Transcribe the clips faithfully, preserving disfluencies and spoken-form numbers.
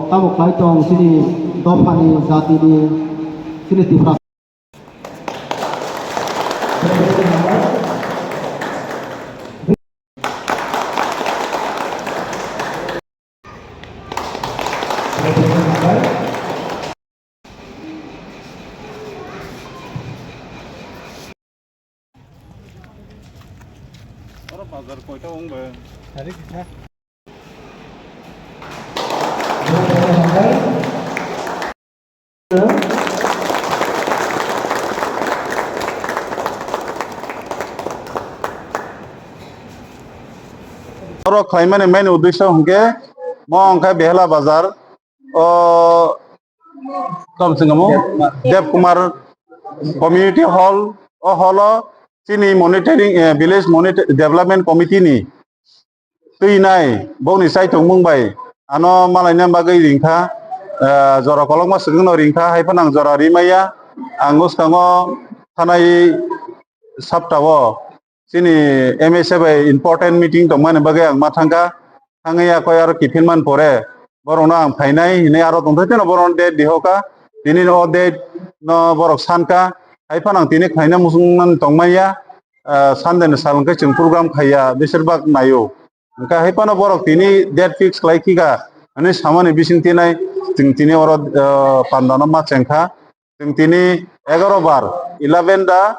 Tamo khlai tong chini dophani, jatini, chini Tiprasa. Oro bazar koita wng bai? Tarik kisa. Oro khlaimani main uddesho hwnkhe mo wngkha Behela bazar. O, tamo chwng kamo? Dev Kumar Community Hall, o hall o chini monitoring, eh, village monitor development committee ni twi nai bokni chaitung mung bai ano malaina bagwi ringkha, eh, jora kolokma swkang no ringkha, hai phano ang jora rimaya, ang bwskango thanai sapta o chini M S A bai important meeting tongmani bagwi ang ma thangkha. Thangwi yakoi aro kiphilmani pore borokno ang phainai hinwi aro tongthai teno borokno date dihoka. Tini o date no borok sankha. Hai phano ang tini khlaina muchungmani tongmanya. Ah, Sunday ni sal hwnkhe chwng program khaiya, besir bak naio. Hwnkhe hai phano borok tini date fix khlai khika hinwi samani bising tinai chwng tini oro, ah, pandano ma chengkha. Chwng tini egaroh bar, eleven da,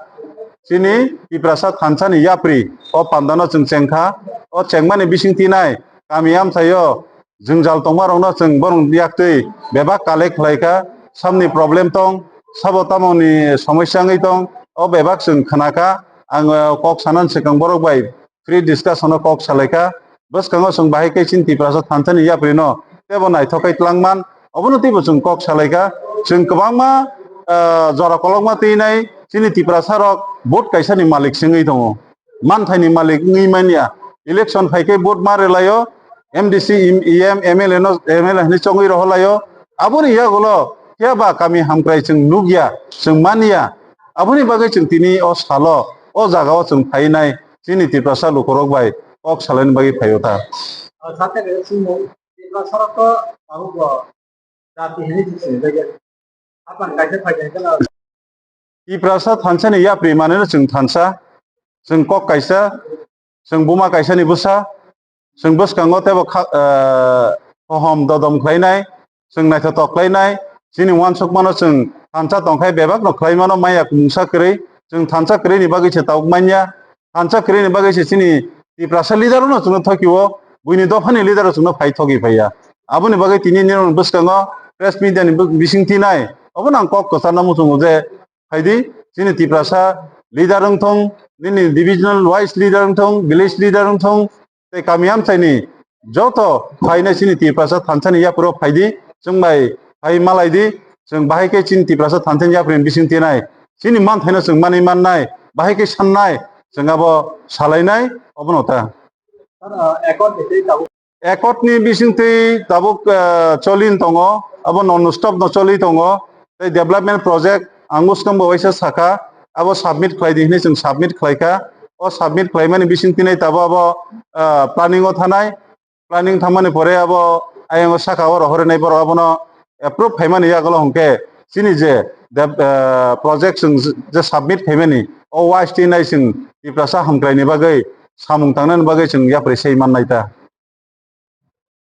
chini Tiprasa thansa ni yapri o pandano chwng chengkha. O chengmani bising tinai kami amchaio jwngjal tongma rokno chwng borok yaktwi bebak collect khlaikha. Samni problem tong, sabo tamoni somosya wngwi tong, o bebak chwng khnakha. Ang, eh, kok sanani swkang borok bai free discussion o kok salaikha. Bwskango chwng bahai khe chini Tiprasa thansa ni yapri no teibo naithok khe twlangman, obono teibo chwng kok salaikha. Chwng kwbangma, ah, jora kolokma twinai chini Tiprasa rok vote kaisa ni malik se wngwi tongo, manthai ni malik wngwi manya. Election phai khe vote ma rwlaio, M D C, E M, M L A no, M L A hinwi chongwi rohorlaio. Aboni yagulo phiya ba kami hamkrai chwng nukya, chwng manya. Aboni bagwi chwng tini o salo, o jagao chwng phainai chini Tiprasa lukurok bai kok salaini bagwi phaio ta. O, sate re, chwng Tiprasa rok to tabuk bo jati hinwi chwng sini bagwi. Apan kaisa phaikha khe no. Tiprasa thansa ni yapri maneno chwng thansa, chwng kok kaisa, chwng buma kaisa ni bwsa, chwng bwskango teibo kha-, eh, hohom dodom khlainai, chwng naithotok khlainai, chini uansukmano chwng thansa tongkhai bebakno khlaimano maya mungsa kwrwi, chwng thansa kwrwini bagwi se tabuk manya, thansa kwrwini bagwi se chini Tiprasa leader-no chwngno thokio, buini dophani leader-o chwngno phai thokgwi phaiya. Aboni bagwi tini nini bwskango press media-ni bw-, bising tinai, obono ang kok kwcharno muchungo je, phaidi, chini Tiprasa leader wng thung, nini divisional wise leader wng thung, village leader wng thung, tei kami amchaini joto phainai chini Tiprasa thansani yaphuru phaidi, chwng bai phai malaidi, chwng bahai khe chini Tiprasa thansani yaphuru bising tinai, chini manthaino chwng manwi mannai, bahai khe sannai, chwng abo salainai, obono ta. Accord ni bisingtwi tabuk, eh, choli tongo, abo non stop no choli tongo. Tei development project ang bwskango waisa sakha, abo submit khlai di hinwi chwng submit khlaikha. O submit khlaimani bisingtwi nai tabuk abo, eh, planning o thanai. Planning thangmani pore abo ayang o saka o rohornai borok abono approve khaimani yagulo hwnkhe chini je deb-, eh, project chwng je submit khaimani o wise twi nai chwng Tiprasa hamkraini bagwi samung tangnani bagwi chwng yapri sai mannai ta.